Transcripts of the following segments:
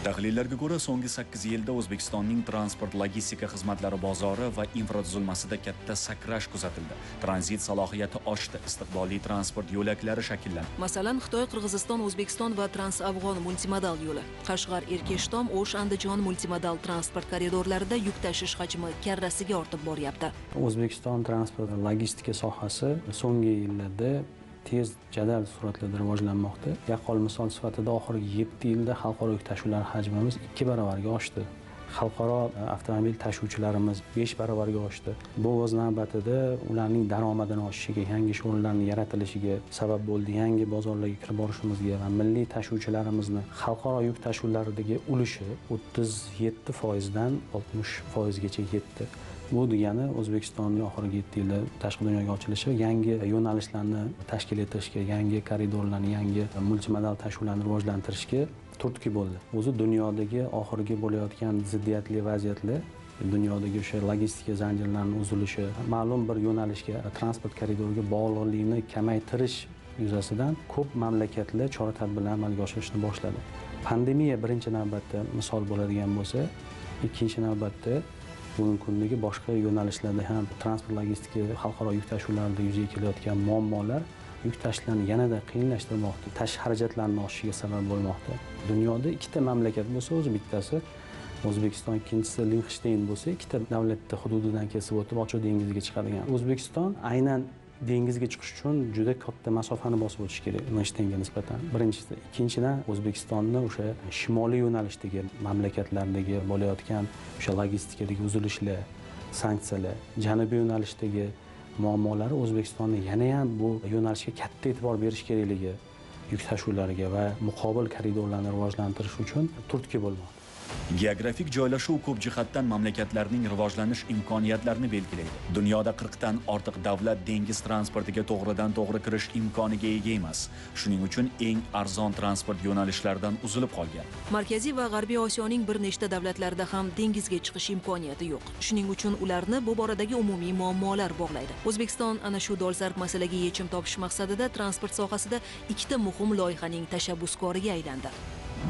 Tahlillarga ko'ra, so'nggi 8 yilda O'zbekistonning transport logistika xizmatlari bozori va infratuzilmasida katta sakrash kuzatildi. Tranzit salohiyati oshdi, istiqbolli transport yo'laklari shakllandi. Masalan, Xitoy, Qirg'iziston, O'zbekiston va Trans-Afg'on multimodal yo'li, Qashg'ar, Erkeshtom, O'sh, Andijon multimodal transport koridorlarida yuk tashish hajmi karrasiga ortib boryapti. O'zbekiston transport logistika sohasi so'nggi yillarda tez jadal sur'atlarda rivojlanmoqda. Yaqqol misol sifatida oxirgi 7 yilda xalqaro yuk tashuvlar hajmimiz 2 barobarga oshdi. Xalqaro avtomobil tashuvchilarimiz 5 barobarga oshdi. Bu o'z navbatida ularning daromadini oshishiga, yangi ish o'rinlarining yaratilishiga sabab bo'ldi, yangi bozorlarga kirib borishimizga va milliy tashuvchilarimizni xalqaro yuk tashuvlaridagi ulushi 37% dan 60% gacha yetdi. Bu degani O'zbekistonning oxirgi 7 yilda tashqi dunyoga ochilishi yangi yo'nalishlarni tashkil etishga, yangi koridorlarni, yangi multimodal tashuvlarni rivojlantirishga turtki bo'ldi. O'zi dunyodagi oxirgi bo'layotgan ziddiyatli vaziyatlar, dunyodagi o'sha logistika zanjirlarining uzilishi, ma'lum bir yo'nalishga, transport koridoriga bog'liqlikni kamaytirish yuzasidan ko'p mamlakatlar chora-tadbirlar amalga oshirishni boshladi. Pandemiya birinchi navbatda misol bo'ladigan bo'lsa, ikkinchi navbatda bugungi kundagi boshqa yo'nalishlarda ham transport logistika xalqaro yuk tashuvlarida yuzaga kelayotgan muammolar yuk tashishlarni yanada qiyinlashtirmoqda, tashish xarajatlarini oshishiga sabab bo'lmoqda. Dunyoda ikkita mamlakat bo'lsa, o'zi bittasi O'zbekiston, ikkinchisi Lixtenshteyn bo'lsa, ikkita davlatda hududidan kesib o'tib ochiq dengizga chiqadigan. O'zbekiston aynan dengizga chiqish uchun juda katta masofani bosib o'tish kerak Lixtenshteynga nisbatan. Birinchisi, ikkinchidan O'zbekistonni o'sha shimoliy yo'nalishdagi mamlakatlardagi bo'layotgan o'sha logistikadagi uzilishlar, sanksiyalar, janubiy yo'nalishdagi muammolari O'zbekistonni yana ham bu yo'nalishga katta e'tibor berish kerakligi, yuk tashuvlariga va muqobil koridorlarni rivojlantirish uchun turtki bo'lmoqda. Geografik joylashuv ko'p jihatdan mamlakatlarning rivojlanish imkoniyatlarini belgilaydi. Dunyoda 40 dan ortiq davlat dengiz transportiga to'g'ridan-to'g'ri kirish imkoniga ega emas. Shuning uchun eng arzon transport yo'nalishlaridan uzilib qolgan. Markaziy va G'arbiy Osiyoning bir nechta davlatlarida ham dengizga chiqish imkoniyati yo'q. Shuning uchun ularni bu boradagi umumiy muammolar bog'laydi. O'zbekiston ana shu dolzarb masalaga yechim topish maqsadida transport sohasida ikkita muhim loyihaning tashabbuskoriga aylandi.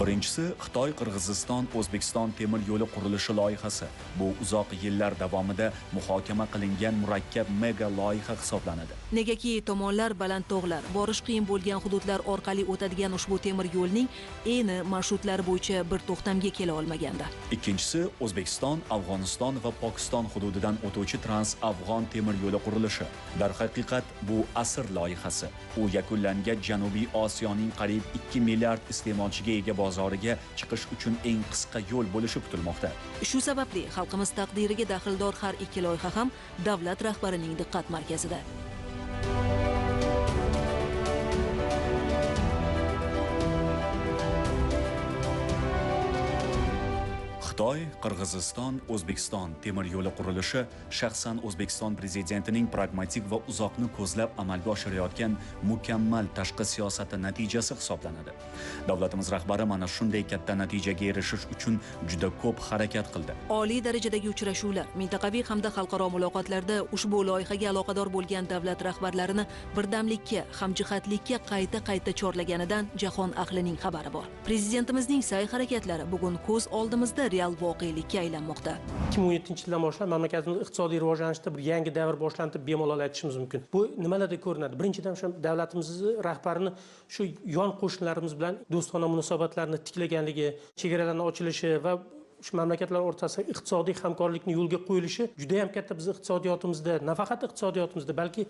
Birinchisi Xitoy, Qirg'iziston, O'zbekiston temir yo'li qurilishi loyihasi. Bu uzoq yillar davomida muhokama qilingan murakkab mega loyiha hisoblanadi. Negaki tomonlar baland tog'lar, borish qiyin bo'lgan hududlar orqali o'tadigan ushbu temir yo'lning eni marshrutlari bo'yicha bir to'xtamga kela olmagandi. Ikkinchisi O'zbekiston, Afg'oniston va Pokiston hududidan o'tuvchi Trans-Afg'on temir yo'li qurilishi. Darhaqiqat bu asr loyihasi. U yakunlangach Janubiy Osiyoning qariyb 2 milliard iste'molchiga ega bozoriga chiqish uchun eng qisqa yo'l bo'lishi kutilmoqda. Shu sababli xalqimiz taqdiriga daxldor har ikki loyiha ham davlat rahbarining diqqat markazida. Xitoy, Qirg'iziston, O'zbekiston temir yo'li qurilishi shaxsan O'zbekiston prezidentining pragmatik va uzoqni ko'zlab amalga oshirayotgan mukammal tashqi siyosati natijasi hisoblanadi. Davlatimiz rahbari mana shunday katta natijaga erishish uchun juda ko'p harakat qildi. Oliy darajadagi uchrashuvlar, mintaqaviy hamda xalqaro muloqotlarda ushbu loyihaga aloqador bo'lgan davlat rahbarlarini birdamlikka, hamjihatlikka qayta-qayta chorlaganidan jahon ahlining xabari bor. Prezidentimizning sa'y-harakatlari bugun ko'z oldimizda real voqelikka aylanmoqda. 2017-yildan boshlab mamlakatimiz iqtisodiy rivojlanishda bir yangi davr boshlandi deb bemalol aytishimiz mumkin. Bu nimalarda ko'rinadi? Birinchidan o'sha davlatimiz rahbarini shu yon qo'shnilarimiz bilan do'stona munosabatlarni tiklaganligi, chegaralarning ochilishi va shu mamlakatlar o'rtasida iqtisodiy hamkorlikni yo'lga qo'yilishi juda ham katta biz iqtisodiyotimizda, nafaqat iqtisodiyotimizda, balki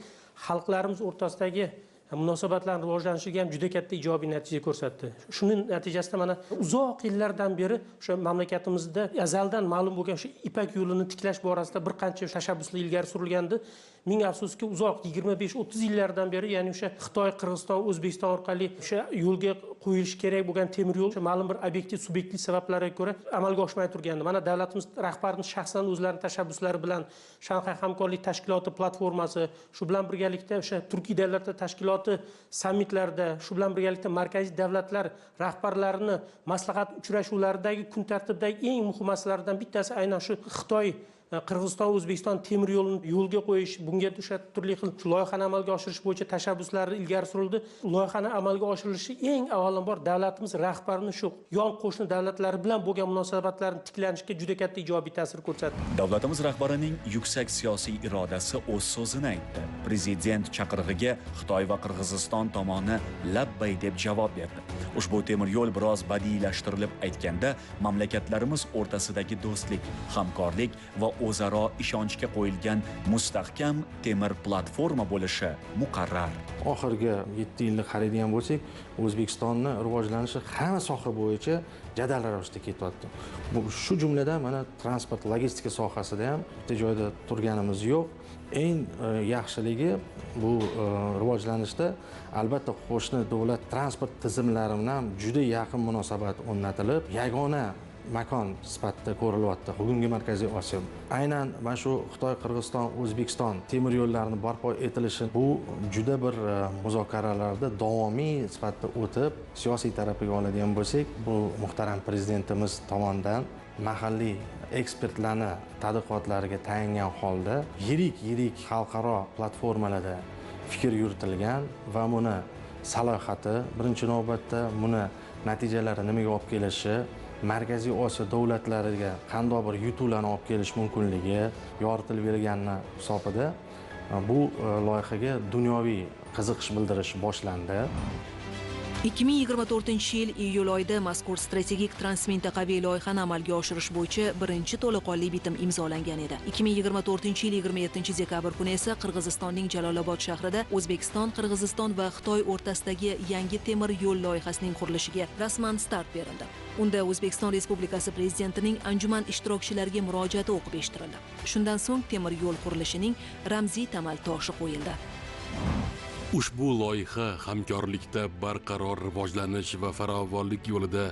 xalqlarimiz o'rtasidagi munosabatlarning rivojlanishiga ham juda katta ijobiy natija ko'rsatdi. Shuning natijasida mana uzoq yillardan beri o'sha mamlakatimizda azaldan ma'lum bo'lgan shu Ipak yo'lini tiklash borasida bir qancha tashabbuslar ilgari surilgandi. Ming afsuski uzoq 25-30 yillardan beri, ya'ni o'sha Xitoy, Qirg'iziston, O'zbekiston orqali o'sha yo'lga qo'yilishi kerak bo'lgan temir yo'l ma'lum bir obyektiv, subyektiv sabablarga ko'ra amalga oshmay turgandi. Mana davlatimiz rahbarining shaxsan o'zlarining tashabbuslari bilan Shanxay hamkorlik tashkiloti platformasi, shu bilan birgalikda o'sha Turkiy davlatlar tashkiloti sammitlarida, shu bilan birgalikda markaziy davlatlar rahbarlarini maslahat uchrashuvlaridagi kun tartibidagi eng muhim masalalardan bittasi aynan shu Xitoy, Qirg'iziston O'zbekiston temir yo'lini yo'lga qo'yish, bunga o'sha turli xil loyihani amalga oshirish bo'yicha tashabbuslar ilgari surildi. Loyihani amalga oshirilishi eng avvalambor davlatimiz rahbarini shu yon qo'shni davlatlari bilan bo'lgan munosabatlarni tiklanishga juda katta ijobiy ta'sir ko'rsatdi. Davlatimiz rahbarining yuksak siyosiy irodasi o'z so'zini aytdi. Prezident chaqirig'iga Xitoy va Qirg'iziston tomoni labbay deb javob berdi. Ushbu temir yo'l biroz badiiylashtirilib aytganda, mamlakatlarimiz o'rtasidagi do'stlik, hamkorlik va o'zaro ishonchga qo'yilgan mustahkam temir platforma bo'lishi muqarrar. Oxirgi 7 yilni qaraydigan bo'lsak, O'zbekistonni rivojlanishi hamma soha bo'yicha jadal ravishda ketyapti. Bu shu jumladan mana transport logistika sohasida ham bitta joyda turganimiz yo'q. Eng yaxshiligi bu rivojlanishda albatta qo'shni davlat transport tizimlari bilan juda yaqin munosabat o'rnatilib, yagona makon sifatida ko'rilyapti bugungi Markaziy Osiyo. Aynan mana shu Xitoy, Qirg'iziston, O'zbekiston temir yo'llarini barpo etilishi bu juda bir muzokaralarda davomiy sifatida o'tib, siyosiy tarafiga oladigan bo'lsak, bu muhtaram prezidentimiz tomonidan mahalliy ekspertlarni tadqiqotlariga tayangan holda yirik-yirik xalqaro platformalarda fikr yuritilgan va buni salohiyati, birinchi navbatda buni natijalari nimaga olib kelishi, Markaziy Osiyo davlatlariga qanday bir yutuqlarni olib kelish mumkinligi yoritilib berilgani hisobida bu loyihaga dunyoviy qiziqish bildirish boshlandi. 2024-yil iyul oyida mazkur strategik transmintaqaviy loyihani amalga oshirish bo'yicha birinchi to'laqonli bitim imzolangan edi. 2024-yil 27 dekabr kuni esa Qirg'izistonning Jalolobod shahrida O'zbekiston, Qirg'iziston va Xitoy o'rtasidagi yangi temir yo'l loyihasining qurilishiga rasman start berildi. Unda O'zbekiston Respublikasi prezidentining anjuman ishtirokchilariga murojaati o'qib eshittirildi. Shundan so'ng temir yo'l qurilishining ramziy tamal toshi qo'yildi. Ushbu loyiha hamkorlikda barqaror rivojlanish va farovonlik yo'lida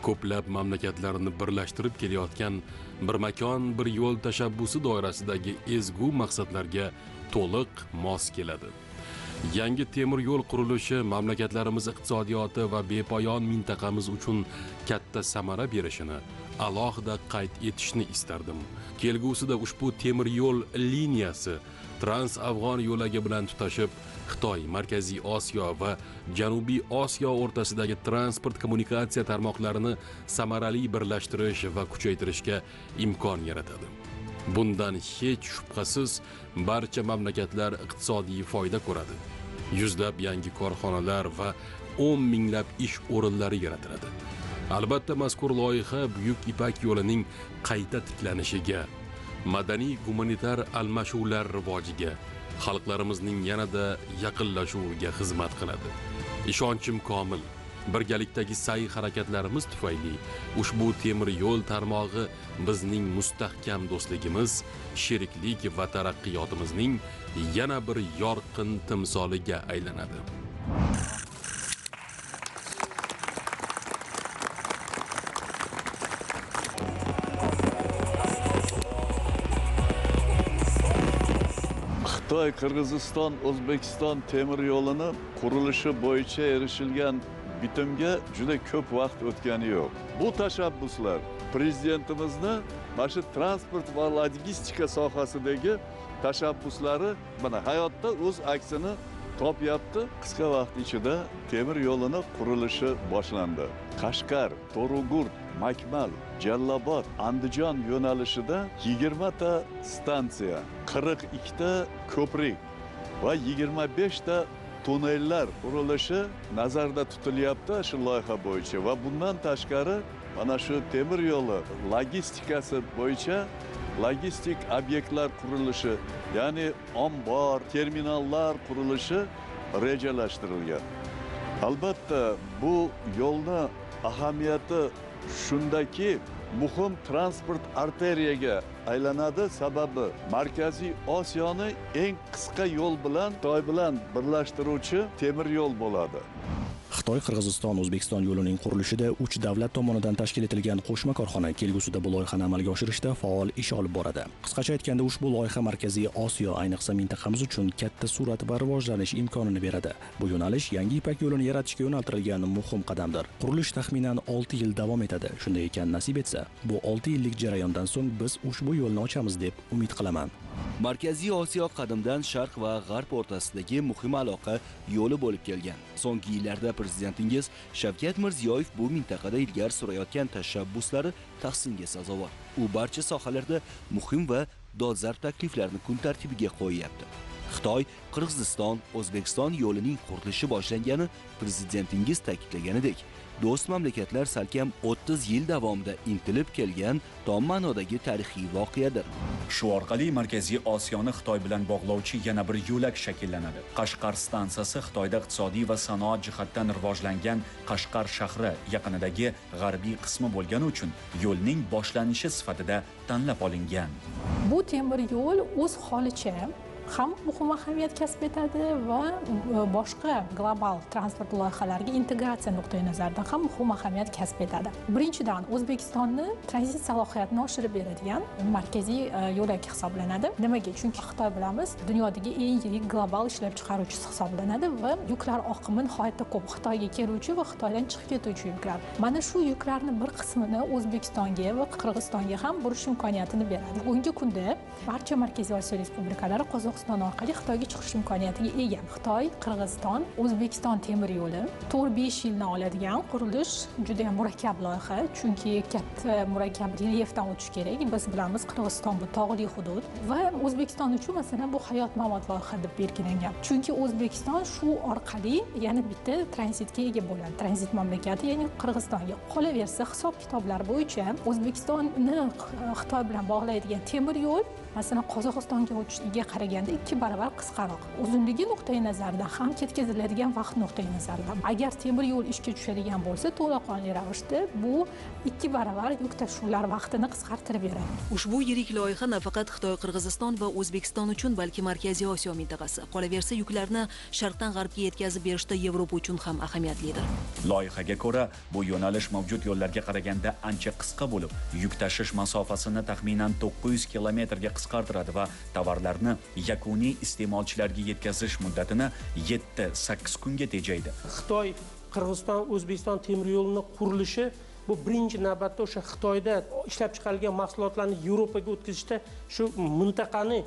ko'plab mamlakatlarni birlashtirib kelayotgan Bir makon, bir yo'l tashabbusi doirasidagi ezgu maqsadlarga to'liq mos keladi. Yangi temir yo'l qurilishi mamlakatlarimiz iqtisodiyoti va bepoyon mintaqamiz uchun katta samara berishini alohida qayd etishni istardim. Kelgusida ushbu temir yo'l liniyasi Trans-Afg'on yo'lagi bilan tutashib, Xitoy, Markaziy Osiyo va Janubiy Osiyo o'rtasidagi transport kommunikatsiya tarmoqlarini samarali birlashtirish va kuchaytirishga imkon yaratadi. Bundan hech shubhasiz barcha mamlakatlar iqtisodiy foyda ko'radi. Yuzlab yangi korxonalar va 10 minglab ish o'rinlari yaratiladi. Albatta, mazkur loyiha Buyuk Ipak yo'lining qayta tiklanishiga, madaniy gumanitar almashuvlar rivojiga, xalqlarimizning yanada yaqinlashuviga xizmat qiladi. Ishonchim komil, birgalikdagi sa'y harakatlarimiz tufayli ushbu temir yo'l tarmog'i bizning mustahkam do'stligimiz, sheriklik va taraqqiyotimizning yana bir yorqin timsoliga aylanadi. Xitoy, Qirg'iziston, O'zbekiston temir yo'lini qurilishi bo'yicha erishilgan bitimga juda ko'p vaqt o'tgani yo'q. Bu tashabbuslar prezidentimizni mana shu transport va logistika sohasidagi tashabbuslari mana hayotda o'z aksini topyapti. Qisqa vaqt ichida temir yo'lini qurilishi boshlandi. Qashqar, To'rugurt, Makmal, Jalolobod, Andijon yo'nalishida 20 ta stansiya, 42 ta ko'prik va 25 ta tunnellar qurilishi nazarda tutilyapti shu loyiha bo'yicha. Va bundan tashqari mana shu temir yo'li logistikasi bo'yicha logistik obyektlar qurilishi, ya'ni ombor, terminallar qurilishi rejalashtirilgan. Albatta, bu yo'lni ahamiyati shundaki, muhim transport arteriyaga aylanadi. Sababi Markaziy Osiyoni eng qisqa yo'l bilan Xitoy bilan birlashtiruvchi temir yo'l bo'ladi. Xitoy, Qirg'iziston, O'zbekiston yo'lining qurilishida 3 davlat tomonidan tashkil etilgan qo'shma korxona kelgusida bu loyihani amalga oshirishda faol ish olib boradi. Qisqacha aytganda, ushbu loyiha Markaziy Osiyo, ayniqsa mintaqamiz uchun katta katta sur'at va rivojlanish imkonini beradi. Bu yo'nalish yangi Ipak yo'lini yaratishga yo'naltirilgan muhim qadamdir. Qurilish taxminan 6 yil davom etadi. Shunday ekan, nasib etsa, bu 6 yillik jarayondan so'ng biz ushbu yo'lni ochamiz deb umid qilaman. Markaziy Osiyo qadimdan sharq va g'arb o'rtasidagi muhim aloqa yo'li bo'lib kelgan. So'nggi yillarda prezidentingiz Shavkat Mirziyoyev bu mintaqada ilgari surayotgan tashabbuslari tahsinga sazovor. U barcha sohalarda muhim va dolzarb takliflarni kun tartibiga qo'yyapti. Xitoy, Qirg'iziston, O'zbekiston yo'lining qurilishi boshlangani prezidentingiz ta'kidlaganidek, do'st mamlakatlar salkam 30 yil davomida intilib kelgan tom ma'nodagi tarixiy voqeadir. Shu orqali Markaziy Osiyoni Xitoy bilan bog'lovchi yana bir yo'lak shakllanadi. Qashqar stansiyasi Xitoyda iqtisodiy va sanoat jihatdan rivojlangan Qashqar shahri yaqinidagi g'arbiy qismi bo'lgani uchun yo'lning boshlanishi sifatida tanlab olingan. Bu temir yo'l o'z holicha ham muhim ahamiyat kasb etadi va boshqa global transport loyihalariga integratsiya nuqtai nazaridan ham muhim ahamiyat kasb etadi. Birinchidan, O'zbekistonni tranzit salohiyatini oshirib beradigan markaziy yo'lak hisoblanadi. Nimaga? Chunki Xitoy bilamiz, dunyodagi eng yirik global ishlab chiqaruvchisi hisoblanadi va yuklar oqimi nihoyatda ko'p. Xitoyga keluvchi va Xitoydan chiqib ketuvchi yuklar. Mana shu yuklarni bir qismini O'zbekistonga va Qirg'izistonga ham burish imkoniyatini beradi. Bugungi kunda barcha Markaziy Osiyo respublikalari Qozog'iston orqali Xitoyga chiqish imkoniyatiga ega. Xitoy, Qirg'iziston, O'zbekiston temir yo'li 4-5 yilni oladigan qurilish juda ham murakkab loyiha, chunki katta murakkab relyefdan o'tish kerak. Biz bilamiz, Qirg'iziston bu tog'li hudud va O'zbekiston uchun masalan bu hayot mamot loyiha deb belgilangan. Chunki O'zbekiston shu orqali yana bitta tranzitga ega bo'ladi. Tranzit mamlakati, ya'ni Qirg'izistonga. Qolaversa, hisob-kitoblar bo'yicha O'zbekistonni Xitoy bilan bog'laydigan temir yo'l masalan Qozog'istonga o'tishga qaraganda 2 barobar qisqaroq. Uzunligi nuqtai nazaridan ham, ketkaziladigan vaqt nuqtai nazaridan. Agar temir yo'l ishga tushadigan bo'lsa, to'laqonli ravishda bu 2 barobar yuk tashuvlar vaqtini qisqartirib beradi. Ushbu yirik loyiha nafaqat Xitoy, Qirg'iziston va O'zbekiston uchun, balki Markaziy Osiyo mintaqasi, qolaversa yuklarni sharqdan g'arbga yetkazib berishda Yevropa uchun ham ahamiyatlidir. Loyihaga ko'ra, bu yo'nalish mavjud yo'llarga qaraganda ancha qisqa bo'lib, yuk tashish masofasini taxminan 900 kilometrga qisqartiradi va tovarlarni yakuniy iste'molchilarga yetkazish muddatini 7-8 kunga tejaydi. Xitoy, Qirg'iziston, O'zbekiston temir yo'lini qurilishi bu birinchi navbatda o'sha Xitoyda ishlab chiqarilgan mahsulotlarni Yevropaga o'tkazishda shu mintaqani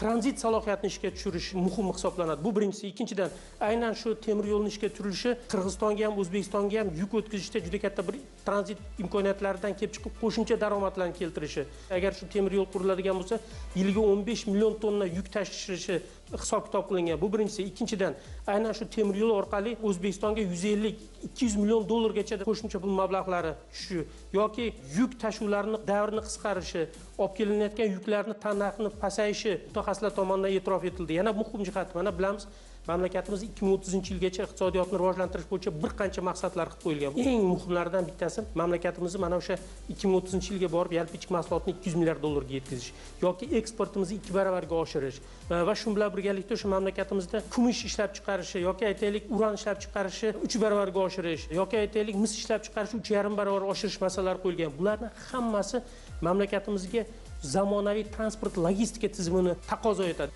tranzit salohiyatini ishga tushirish muhim hisoblanadi. Bu birinchisi. Ikkinchidan, aynan shu temir yo'lni ishga tushirilishi Qirg'izistonga ham, O'zbekistonga ham yuk o'tkazishda juda katta bir tranzit imkoniyatlaridan kelib chiqib qo'shimcha daromadlarni keltirishi. Agar shu temir yo'l quriladigan bo'lsa, yiliga 15 million tonna yuk tashishi hisob-kitob qilingan. Bu birinchisi. Ikkinchidan, aynan shu temir yo'l orqali O'zbekistonga 150-200 million dollargacha qo'shimcha pul mablag'lari tushishi yoki yuk tashuvlarini davrini qisqarishi, olib kelinayotgan yuklarni tannarxini pasayishi mutaxassislar tomonidan e'tirof etildi. Yana muhim jihati, mana bilamiz, mamlakatimiz 2030-yilgacha iqtisodiyotni rivojlantirish bo'yicha bir qancha maqsadlar qilib qo'yilgan. Eng muhimlaridan bittasi mamlakatimizni mana o'sha 2030-yilga borib yalpi ichki mahsulotni 200 milliard dollarga yetkazish yoki eksportimizni 2 barobarga oshirish va shu bilan birgalikda o'sha mamlakatimizda kumush ishlab chiqarishi yoki aytaylik uran ishlab chiqarishi 3 barobarga oshirish yoki aytaylik mis ishlab chiqarishi 3,5 barobar oshirish masalalari qo'yilgan. Bularning hammasi mamlakatimizga zamonaviy transport logistika tizimini taqozo etadi.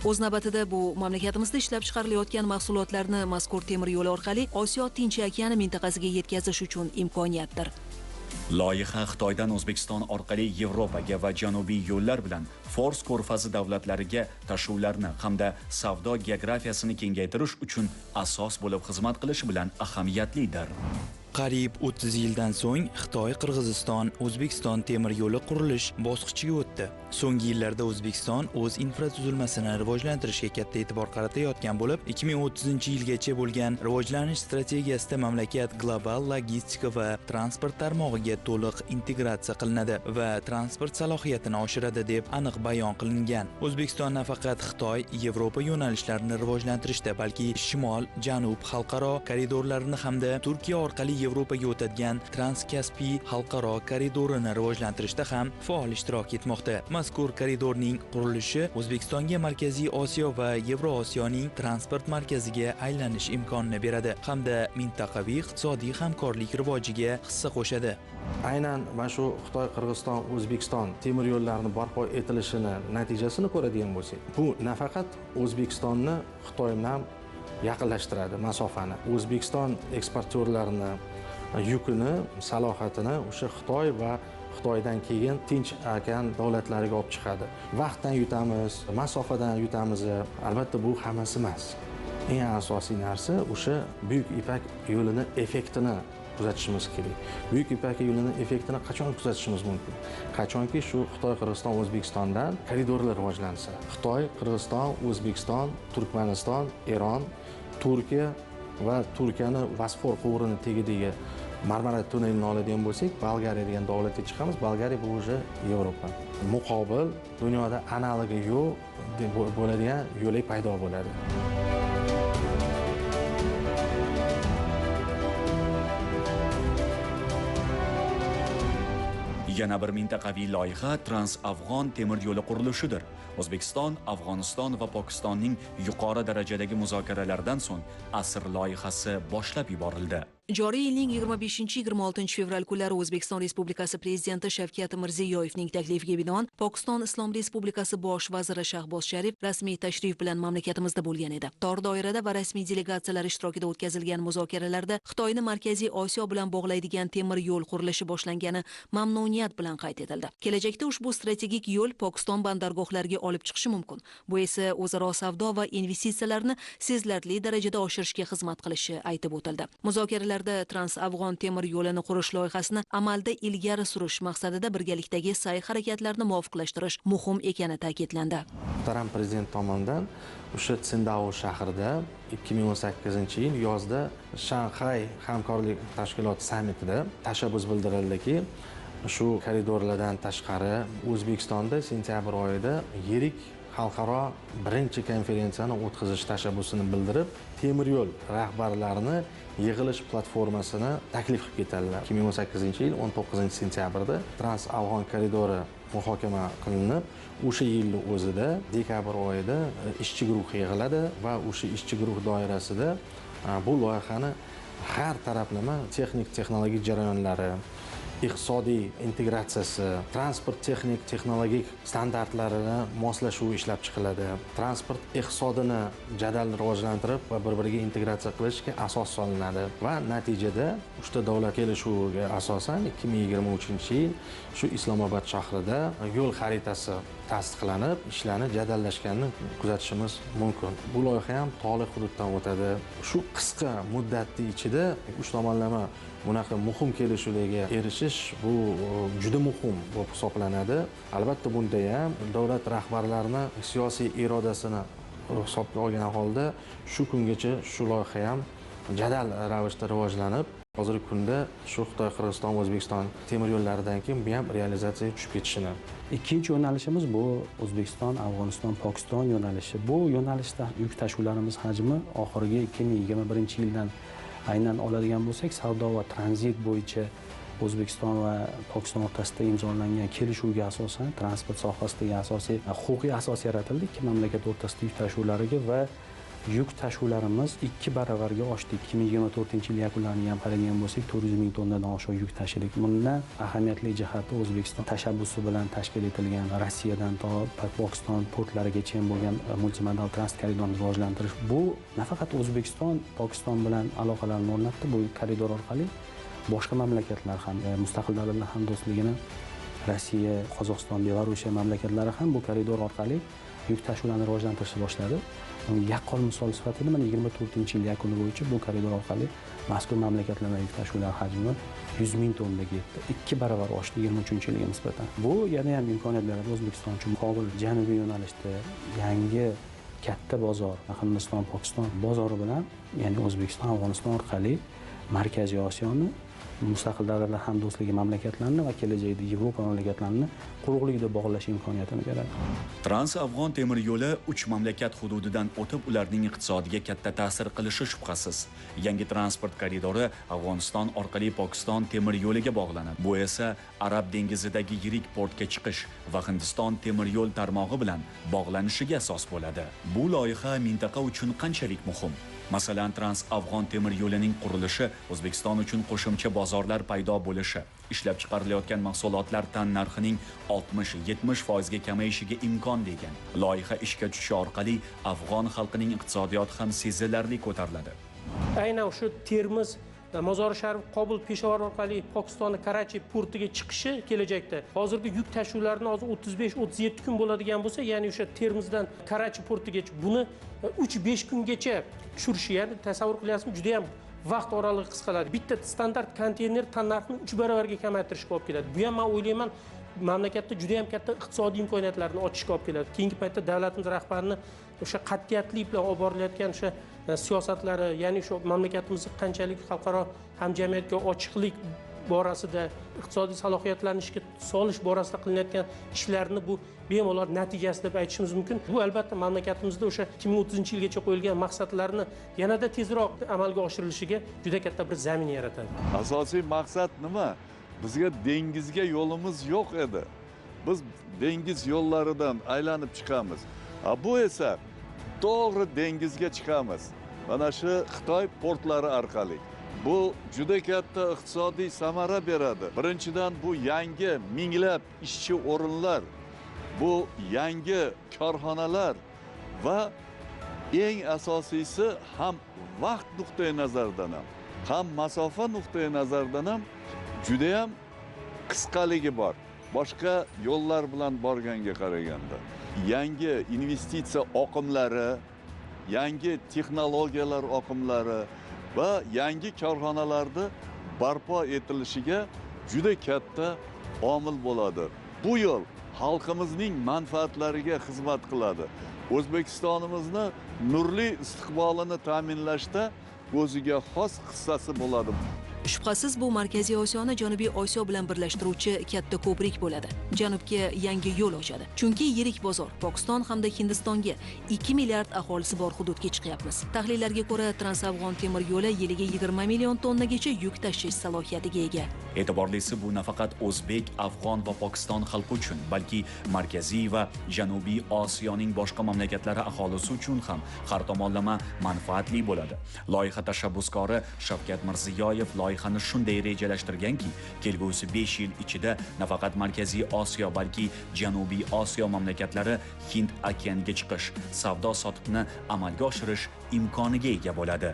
O'z navbatida bu mamlakatimizda ishlab chiqarilayotgan mahsulotlarni mazkur temir yo'l orqali Osiyo Tinch okeani mintaqasiga yetkazish uchun imkoniyatdir. Loyiha Xitoydan O'zbekiston orqali Yevropaga va janubiy yo'llar bilan Fors ko'rfazi davlatlariga tashuvlarni hamda savdo geografiyasini kengaytirish uchun asos bo'lib xizmat qilishi bilan ahamiyatlidir. Qariyb 30 yildan so'ng Xitoy, Qirg'iziston, O'zbekiston temir yo'li qurilish bosqichiga o'tdi. So'nggi yillarda O'zbekiston o'z infratuzilmasini rivojlantirishga katta e'tibor qaratayotgan bo'lib, 2030-yilgacha bo'lgan rivojlanish strategiyasida mamlakat global logistika va transport tarmog'iga to'liq integratsiya qilinadi va transport salohiyatini oshiradi deb aniq bayon qilingan. O'zbekiston nafaqat Xitoy, Yevropa yo'nalishlarini rivojlantirishda, balki shimol, janub xalqaro koridorlarini hamda Turkiya orqali Yevropaga o'tadigan Transkaspiy xalqaro koridorini rivojlantirishda ham faol ishtirok etmoqda. Mazkur koridorning qurilishi O'zbekistonga Markaziy Osiyo va Yevrosiyoning transport markaziga aylanish imkonini beradi hamda mintaqaviy iqtisodiy hamkorlik rivojiga hissa qo'shadi. Aynan mana shu Xitoy, Qirg'iziston, O'zbekiston temir yo'llarini barpo etilishini natijasini ko'radigan bo'lsak, bu nafaqat O'zbekistonni Xitoy bilan yaqinlashtiradi masofani. O'zbekiston eksportyorlarini yukini, salohiyatini o'sha Xitoy va Xitoydan keyin Tinch okean davlatlariga olib chiqadi. Vaqtdan yutamiz, masofadan yutamiz. Albatta bu hammasi emas. Eng asosiy narsa o'sha Buyuk Ipak yo'lini effektini kuzatishimiz kerak. Buyuk Ipak yo'lini effektini qachon kuzatishimiz mumkin? Qachonki shu Xitoy, Qirg'iziston, O'zbekistondan koridorlar rivojlansa. Xitoy, Qirg'iziston, O'zbekiston, Turkmaniston, Eron, Turkiya va Turkiyani Bosfor quvurini tagidagi Marmara tunnelini oladigan bo'lsak, Bolgariya degan davlatga chiqamiz. Bolgariya bu уже Yevropa. Muqobil dunyoda analogi yo'q bo'ladigan yo'lak paydo bo'ladi. Yana bir mintaqaviy loyiha Trans-Afg'on temir yo'li qurilishidir. O'zbekiston, Afg'oniston va Pokistonning yuqori darajadagi muzokaralaridan so'ng asr loyihasi boshlab yuborildi. Joriy yilning 25-26 fevral kunlari O'zbekiston Respublikasi Prezidenti Shavkat Mirziyoyevning taklifiga binoan Pokiston Islom Respublikasi Bosh vaziri Shahboz Sharif rasmiy tashrif bilan mamlakatimizda bo'lgan edi. Tor doirada va rasmiy delegatsiyalar ishtirokida o'tkazilgan muzokaralarda Xitoyni Markaziy Osiyo bilan bog'laydigan temir yo'l qurilishi boshlangani mamnuniyat bilan qayd etildi. Kelajakda ushbu strategik yo'l Pokiston bandargohlariga olib chiqishi mumkin. Bu esa o'zaro savdo va investitsiyalarni sezilarli darajada oshirishga xizmat qilishi aytib o'tildi. Muzokaralar Trans-Afg'on temir yo'lini qurish loyihasini amalda ilgari surish maqsadida birgalikdagi sa'y-harakatlarni muvofiqlashtirish muhim ekani ta'kidlandi. Muhtaram prezident tomonidan o'sha Tsingdao shahrida 2018-yil yozda Shanxay hamkorlik tashkiloti sammitida tashabbus bildirildiki, shu koridorlardan tashqari O'zbekistonda sentyabr oyida yirik xalqaro birinchi konferensiyani o'tkazish tashabbusini bildirib, temir yo'l rahbarlarini yig'ilish platformasini taklif qilib ketadilar. 2018-yil 19-sentyabrda Trans-Afg'on koridori muhokama qilinib, o'sha yilning o'zida dekabr oyida ishchi guruh yig'iladi va o'sha ishchi guruh doirasida bu loyihani har taraflama texnik texnologik jarayonlari, iqtisodiy integratsiyasi, transport texnik texnologik standartlarini moslashuvi ishlab chiqiladi. Transport iqtisodini jadal rivojlantirib va bir-biriga integratsiya qilishga asos solinadi va natijada uchta davlat kelishuviga asosan 2023-yil shu Islomobod shahrida yo'l xaritasi tasdiqlanib, ishlarni jadallashganini kuzatishimiz mumkin. Bu loyiha ham tog'li hududdan o'tadi. Shu qisqa muddatning ichida uch tomonlama bunaqa muhim kelishuvlarga erishish bu juda muhim bo'lib hisoblanadi. Albatta bunda ham davlat rahbarlarini siyosiy irodasini hisobga olgan holda shu kungacha shu loyiha ham jadal ravishda rivojlanib, hozirgi kunda shu Xitoy, Qirg'iziston, O'zbekiston temir yo'llaridan keyin bu ham realizatsiyaga tushib ketishini. Ikkinchi yo'nalishimiz bu O'zbekiston, Afg'oniston, Pokiston yo'nalishi. Bu yo'nalishda yuk tashuvlarimiz hajmi oxirgi 2021-yildan aynan oladigan bo'lsak, savdo va tranzit bo'yicha O'zbekiston va Pokiston o'rtasida imzolangan kelishuvga asosan transport sohasidagi asosiy huquqiy asos yaratildi. Ikki mamlakat o'rtasida yuk tashuvlariga va yuk tashuvlarimiz 2 baravarga oshdi. 2024-yil yakunlariga ham qaragan bo'lsak, 400 ming tonnadan oshiq yuk tashidik. Bundan ahamiyatli jihati O'zbekiston tashabbusi bilan tashkil etilgan Rossiyadan to Pokiston portlarigacha bo'lgan multimodal transport koridorini rivojlantirish. Bu nafaqat O'zbekiston Pokiston bilan aloqalarni o'rnatdi, bu koridor orqali boshqa mamlakatlar ham, mustaqil davlatlar hamdo'stligini Rossiya, Qozog'iston, Belarus mamlakatlari ham bu koridor orqali yuk tashuvlarni rivojlantirishni boshladi. Yaqqol misol sifatida mana 24-yil yakuni bo'yicha bu koridor orqali mazkur mamlakatlardan yuk tashuvlar hajmi 100 ming tonnaga yetdi. 2 baravar oshdi 23-yilga nisbatan. Bu yana ham imkoniyat beradi O'zbekiston uchun. Muqobil janubiy yo'nalishda yangi katta bozor, Hindiston, Pokiston bozori bilan, ya'ni O'zbekiston, Afg'oniston orqali Markaziy Osiyoni Mustaqil Davlatlar Hamdo'stligi mamlakatlarini va kelajakda Yevropa mamlakatlarini quruqlikda bog'lash imkoniyatini beradi. Trans-Afg'on temir yo'li 3 mamlakat hududidan o'tib, ularning iqtisodiga katta ta'sir qilishi shubhasiz. Yangi transport koridori Afg'oniston orqali Pokiston temir yo'liga bog'lanadi. Bu esa Arab dengizidagi yirik portga chiqish va Hindiston temir yo'l tarmog'i bilan bog'lanishiga asos bo'ladi. Bu loyiha mintaqa uchun qanchalik muhim? Masalan, Trans-Afg'on temir yo'lining qurilishi O'zbekiston uchun qo'shimcha bozorlar paydo bo'lishi, ishlab chiqarilayotgan mahsulotlar tan narxining 60-70% ga kamayishiga imkon degan. Loyiha ishga tushishi orqali afg'on xalqining iqtisodiyoti ham sezilarli ko'tariladi. Aynan shu Termiz, Mozori Sharif, Qobul, Peshawar orqali Pokistonni Karachi portiga chiqishi kelajakda hozirgi yuk tashuvlarini hozir 35-37 kun bo'ladigan bo'lsa, ya'ni o'sha Termizdan Karachi portigacha buni 3-5 kungacha tushirishi, ya'ni tasavvur qilyapsizmi, juda ham vaqt oralig'i qisqaradi. Bitta standart konteyner tan narxini 3 barobarga kamaytirishga olib keladi. Bu ham men o'ylayman mamlakatda juda ham katta iqtisodiy imkoniyatlarni ochishga olib keladi. Keyingi paytda davlatimiz rahbarini o'sha qat'iyatlik bilan olib borilayotgan o'sha siyosatlari, ya'ni shu mamlakatimizni qanchalik xalqaro hamjamiyatga ochiqlik borasida, iqtisodiy salohiyatlarni ishga solish borasida qilinayotgan ishlarni bu bemalol natijasi deb aytishimiz mumkin. Bu albatta mamlakatimizda o'sha 2030-yilgacha qo'yilgan maqsadlarni yanada tezroq amalga oshirilishiga juda katta bir zamin yaratadi. Asosiy maqsad nima? Bizga dengizga yo'limiz yo'q edi. Biz dengiz yo'llaridan aylanib chiqamiz. Bu esa to'g'ri dengizga chiqamiz. Mana shu Xitoy portlari orqali. Bu juda katta iqtisodiy samara beradi. Birinchidan bu yangi minglab ishchi o'rinlar, bu yangi korxonalar va eng asosiysi ham vaqt nuqtai nazaridan ham, ham masofa nuqtai nazaridan ham juda ham qisqaligi bor. Boshqa yo'llar bilan borganga qaraganda yangi investitsiya oqimlari, yangi texnologiyalar oqimlari va yangi korxonalarni barpo etilishiga juda katta omil bo'ladi. Bu yo'l xalqimizning manfaatlariga xizmat qiladi. O'zbekistonimizni nurli istiqbolini ta'minlashda o'ziga xos hissasi bo'ladi. Shubhasiz bu Markaziy Osiyoni Janubiy Osiyo bilan birlashtiruvchi katta ko'prik bo'ladi. Janubga yangi yo'l ochadi. Chunki yirik bozor Pokiston hamda Hindistonga 2 milliard aholisi bor hududga chiqyapmiz. Tahlillarga ko'ra, Trans-Afg'on temir yo'li yiliga 20 million tonnagacha yuk tashish salohiyatiga ega. E'tiborlisi, bu nafaqat o'zbek, afg'on va Pokiston xalqi uchun, balki Markaziy va Janubiy Osiyoning boshqa mamlakatlari aholisi uchun ham har tomonlama manfaatli bo'ladi. Loyiha tashabbuskori Shavkat Mirziyoyev loyihani shunday rejalashtirganki, kelgusi 5 yil ichida nafaqat Markaziy Osiyo, balki Janubiy Osiyo mamlakatlari Hind okeaniga chiqish, savdo sotiqni amalga oshirish imkoniga ega bo'ladi.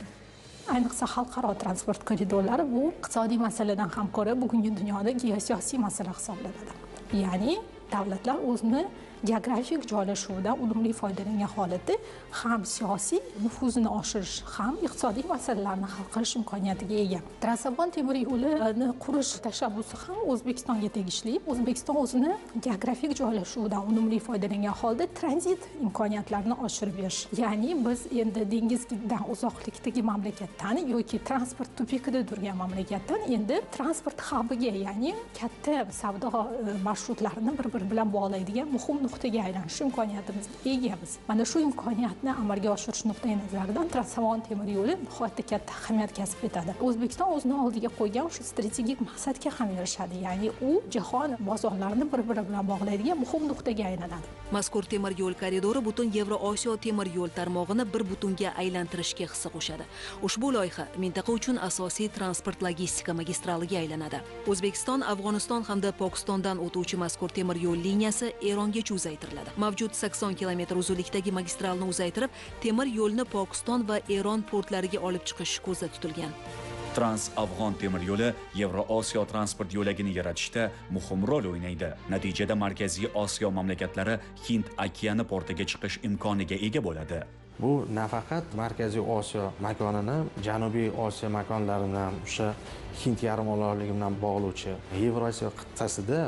Ayniqsa xalqaro transport koridorlari bu iqtisodiy masaladan ham ko'ra bugungi dunyoda geosiyosiy masala hisoblanadi. Ya'ni davlatlar o'zini geografik joylashuvidan unumli foydalangan holatda ham siyosiy nufuzini oshirish, ham iqtisodiy masalalarni hal qilish imkoniyatiga ega. Trans-Afg'on temir yo'lini qurish tashabbusi ham O'zbekistonga tegishli. O'zbekiston o'zini geografik joylashuvidan unumli foydalangan holda tranzit imkoniyatlarini oshirib berish. Ya'ni biz endi dengizdan uzoqlikdagi mamlakatdan yoki transport tupikida turgan mamlakatdan endi transport hubiga, ya'ni katta savdo marshrutlarini bir-biri bilan bog'laydigan muhim nuqtaga aylanish imkoniyatimizga egamiz. Mana shu imkoniyatni amalga oshirish nuqtai nazaridan Trans-Afg'on temir yo'li nihoyatda katta ahamiyat kasb etadi. O'zbekiston o'zini oldiga qo'ygan shu strategik maqsadga ham erishadi, ya'ni u jahon bozorlarini bir-biri bilan bog'laydigan muhim nuqtaga aylanadi. Mazkur temir yo'l koridori butun Yevrosiyo temir yo'l tarmog'ini bir butunga aylantirishga hissa qo'shadi. Ushbu loyiha mintaqa uchun asosiy transport logistika magistraliga aylanadi. O'zbekiston, Afg'oniston hamda Pokistondan o'tuvchi mazkur temir yo'l liniyasi Erongacha uzaytiriladi. Mavjud 80 kilometr uzunlikdagi magistralni uzaytirib, temir yo'lni Pokiston va Eron portlariga olib chiqish ko'zda tutilgan. Trans-Afg'on temir yo'li Yevrosiyo transport yo'lagini yaratishda muhim rol o'ynaydi. Natijada Markaziy Osiyo mamlakatlari Hind okeani portiga chiqish imkoniga ega bo'ladi. Bu nafaqat Markaziy Osiyo makonini Janubiy Osiyo makonlarini o'sha Hind yarim orolligi bilan bog'lovchi Yevrosiyo qit'asida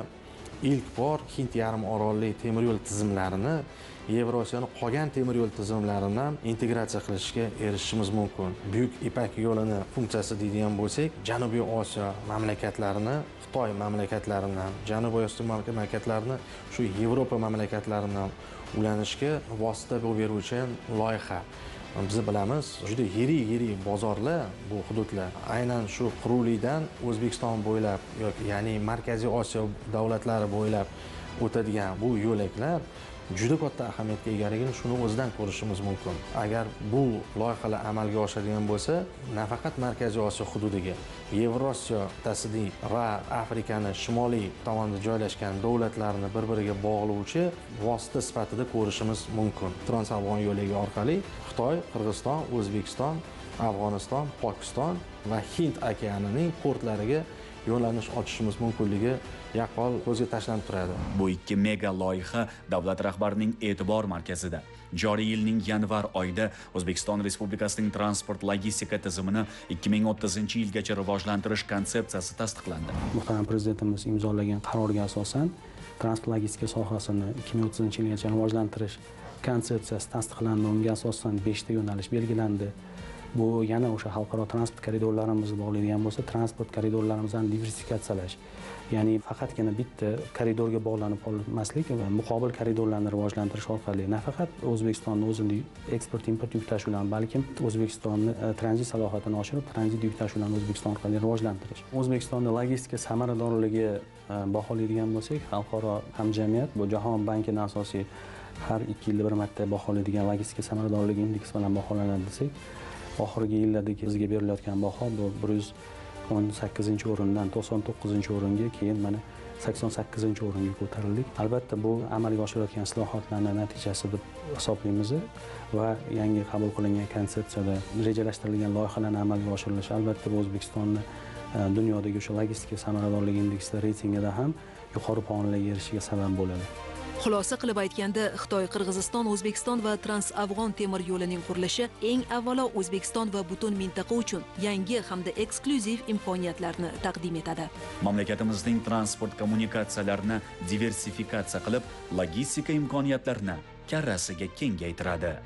Ilk bor Hind yarim orolli temir yo'l tizimlarini Yevrosiyoni qolgan temir yo'l tizimlari bilan integratsiya qilishga erishishimiz mumkin. Buyuk Ipak yo'lini funksiyasi deydigan bo'lsak, Janubiy Osiyo mamlakatlarini Xitoy mamlakatlari bilan, Janubiy Osiyo mamlakatlarini shu Yevropa mamlakatlari bilan ulanishga vosita bo'lib beruvchi loyiha. Biz bilamiz, juda yirik-yirik bozorlar bu hududlar. Aynan shu quruqlikdan O'zbekiston bo'ylab yoki ya'ni Markaziy Osiyo davlatlari bo'ylab o'tadigan bu yo'laklar juda katta ahamiyatga egaligini shuni o'zidan ko'rishimiz mumkin. Agar bu loyihalar amalga oshadigan bo'lsa, nafaqat Markaziy Osiyo hududiga, Yevrosiyo qit'asining va Afrikani shimoliy tomonida joylashgan davlatlarni bir-biriga bog'lovchi vosita sifatida ko'rishimiz mumkin. Trans-Afg'on yo'lagi orqali Xitoy, Qirg'iziston, O'zbekiston, Afg'oniston, Pokiston va Hind okeanining portlariga yo'lanish ochishimiz mumkinligi yaqqol ko'zga tashlanib turadi. Bu ikki mega loyiha davlat rahbarining e'tibor markazida. Joriy yilning yanvar oyida O'zbekiston Respublikasining transport logistika tizimini 2030-yilgacha rivojlantirish konsepsiyasi tasdiqlandi. Muhtaram prezidentimiz imzolagan qarorga asosan transport logistika sohasini 2030-yilgacha rivojlantirish konsepsiyasi tasdiqlandi. Unga asosan 5 ta yo'nalish belgilandi. Bu yana o'sha xalqaro transport koridorlarimizni bog'laydigan bo'lsa, transport koridorlarimizni diversifikatsiyalash, ya'ni faqatgina bitta koridorga bog'lanib qolmaslik va muqobil koridorlarni rivojlantirish orqali nafaqat O'zbekistonni o'zini eksport import yuk tashuvlarini, balkim O'zbekistonni tranzit salohiyatini oshirib, tranzit yuk tashuvlarini O'zbekiston orqali rivojlantirish. O'zbekistonda logistika samaradorligi baholaydigan bo'lsak, xalqaro hamjamiyat bu Jahon bankining asosiy har 2 yilda bir marta baholaydigan logistika samaradorligi indeksi bilan baholanadi desak, oxirgi yillardagi bizga berilayotgan baho bu 118-o'rindan 99-o'ringa, keyin mana 88-o'ringa ko'tarildik. Albatta bu amalga oshirilayotgan islohotlarning natijasi deb hisoblaymiz va yangi qabul qilingan konsepsiyada rejalashtirilgan loyihalarning amalga oshirilishi albatta bu O'zbekistonni dunyodagi o'sha logistika samaradorligi indeksida reytingida ham yuqori pog'onalarga erishishiga sabab bo'ladi. Xulosa qilib aytganda, Xitoy, Qirg'iziston, O'zbekiston va Trans-Afg'on temir yo'lining qurilishi eng avvalo O'zbekiston va butun mintaqa uchun yangi hamda eksklyuziv imkoniyatlarni taqdim etadi. Mamlakatimizning transport kommunikatsiyalarini diversifikatsiya qilib, logistika imkoniyatlarini karrasiga kengaytiradi.